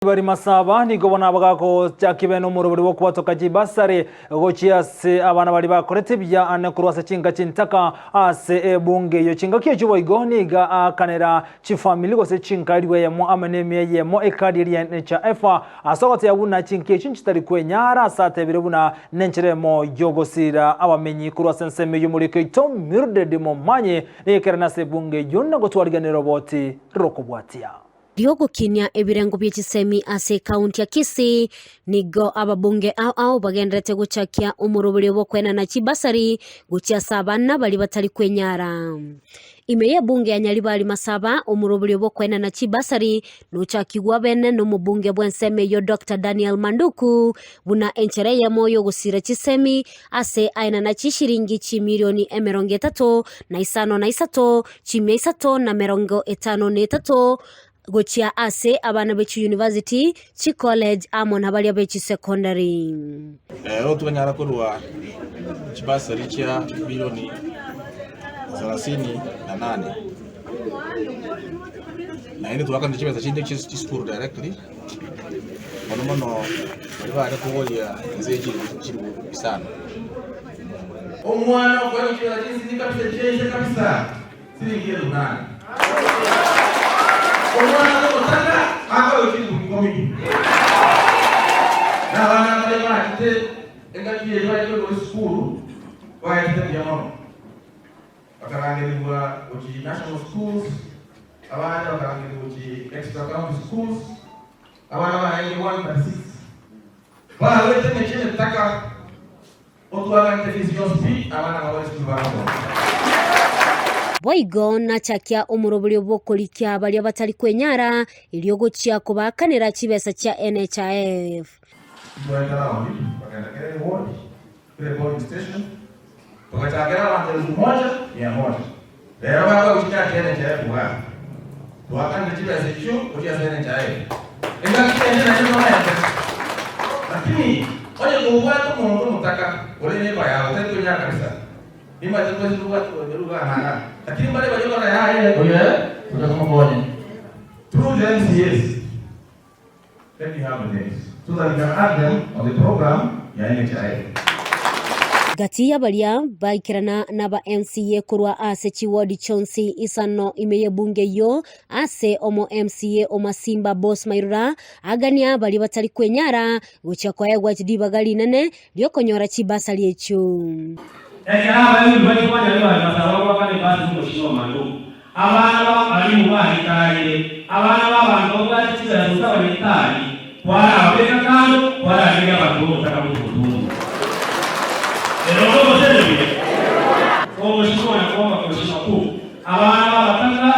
Bari Masaba nigo bono abagagochaki bene omorobori bw'okobatoka chibasari gochia ase abana baria bakorete ebiya ane korwa ase chinka chintaka ase ebunge eyio. Chingaki echio boigo nigo aakanera chifamiri gose chinka elifu eyemo amo nemia eyemo ekadi eria ya NHIF ase ogotebia buna chinka echio nchitari kwenyara ase atebire buna nenchera eyemo yogosira abamenyi korwa ase ensemo eyio Omoriki oito Mildred Momanyi nigo ekerene ase ebunge eyio na gotwariganera roboti rokobwatia. Riogokinia ebirengo bie chisemi ase ekaunti ya Kisii, nigo ababunge ao ao bagenderete gochakia omoroberio bw'okoenana chibasari gochia ase abana baria batari kwenyara. Ime y'ebunge ya Nyaribari Masaba, omoroberio bw'okoenana chibasari nochakigwe bene nomobunge bw'ensemo eyio Doctor Daniel Manduku buna enchera eyemo y'ogosira chisemi ase aenana chishiringi chimilioni 35 na isato chimia 353 gochia ase abana be chiyunivasiti, chicollege amo na baria be chisecondary. Rero twanyara korua chibasari chia bilioni 38, naende twakanire chibesa chinde chia chisukuru directly, mono mono baria bare koboria inse ye chilifu isano. Omwana okoegwa chibesa chinsinyi kabisa chiaise kabisa siringi elfu nane. Omwana omotaka akoegwa chilifu ikomi tu. Na abana baria bachete engaki eye bare korwa esukuru baetete buya mono. Bakarangerigwa gochia national schools, abande bakarangerigwa gochia extra county schools, abana barenge 136 barwete emechie emetaka. Otwaganete fees yonsi pi abana babo esukuru bagosoma. Boigo nachakia omoroberio bw'okorikia baria batari kwenyara, erio gochia kobaakanera chibesa chia NHIF. Twaeta raundi tokagenda kera eward, kera epolling station, togachakera abanto 1100. Rero bakoegwa chicard chia NHIF igaa. Twakanire chibesa echio gochia ase NHIF. Engaki ende naende torente. Lakini onye kobwate omonto omotaka ore neighbour yago tari kwenyara kabisa, nimanyete twensi tobwate oboremeru igaa na igaa, lakini mbare baria okonyora yaya oyo ee tocha tomokonye through the MCAs. Let me have the names so that we can add them on the program ya NHIF. Gati y'abaria baikerana naba MCA korwa ase chiwodi chionsi isano ime y'ebunge eyio, ase omo MCA o Masimba Boss Mairura agania baria batari kwenyara gochia koegwa ribaga rinene riokonyora chibasari echio. Ekero abaibori baria kwanyarire bare basaba goakana ebasi y'omochie o Manduku, Abana b'abalimu baritaarire, abana b'abanto babwate chibesa gose abanyagitari, kwarababeka kando, kwarageria abanto b'obotaka bw'obotungu. Ere obe ogosemeria, omochie na kwoma kochia makuu, abana b'abataka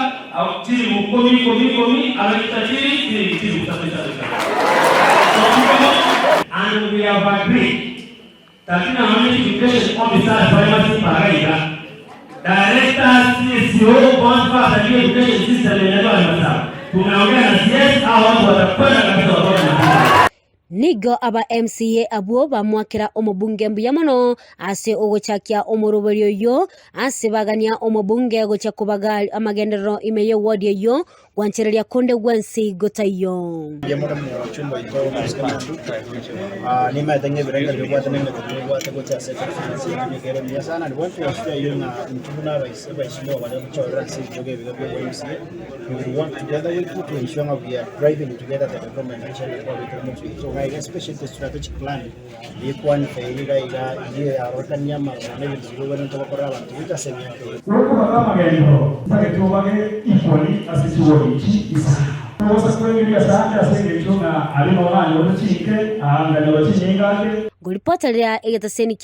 chilifu ikomi ikomi ikomi, ab'echita chiri chilifu chilifu isato isato isato. And we have agreed Tari namanyete education officers bare masimba iga iga, directors, CSO bonsi basabire education system eye bare masaba. Tumeongea na CS hao watu watakwenda kabisa watoke Masimba. Nigo aba MCA abwo bamoakera omobunge mbuya mono ase ogochakia omoroberio oyio ase bagania omobunge gochia kobaga amagenderero ime y'eward eyio Gwanchereria konde gwensi gotaiyo. Mbuya mono mochumba oito omosike Mandu. Ah, nimaete ng'a ebirengererio bibwate na emete bibwate gocha ase econstituency yaito nigo ere emiya sana and want to assure you ng'a intwe buna abaise abaisimo baria gochorera ase ebichogo ebiga bia obo MCA, we will work together with you to ensure ng'a we are driving together the development agenda twabekire motwe yaito iga iga especially the strategic plan eyekwanete iga iga eyio yarorekania amaroro na ebinto biria obwenerete gokorera abanto goika ase emiaka eye. Gokobaka amagenderero, ntagete obage equally ase chiwodi echi isano. Togosa kwengeria ase ande ase engencho ng'a aria nao nanyorete chinke, aa nkanyora chinyinga ake. Ngoripoterera egetaseni.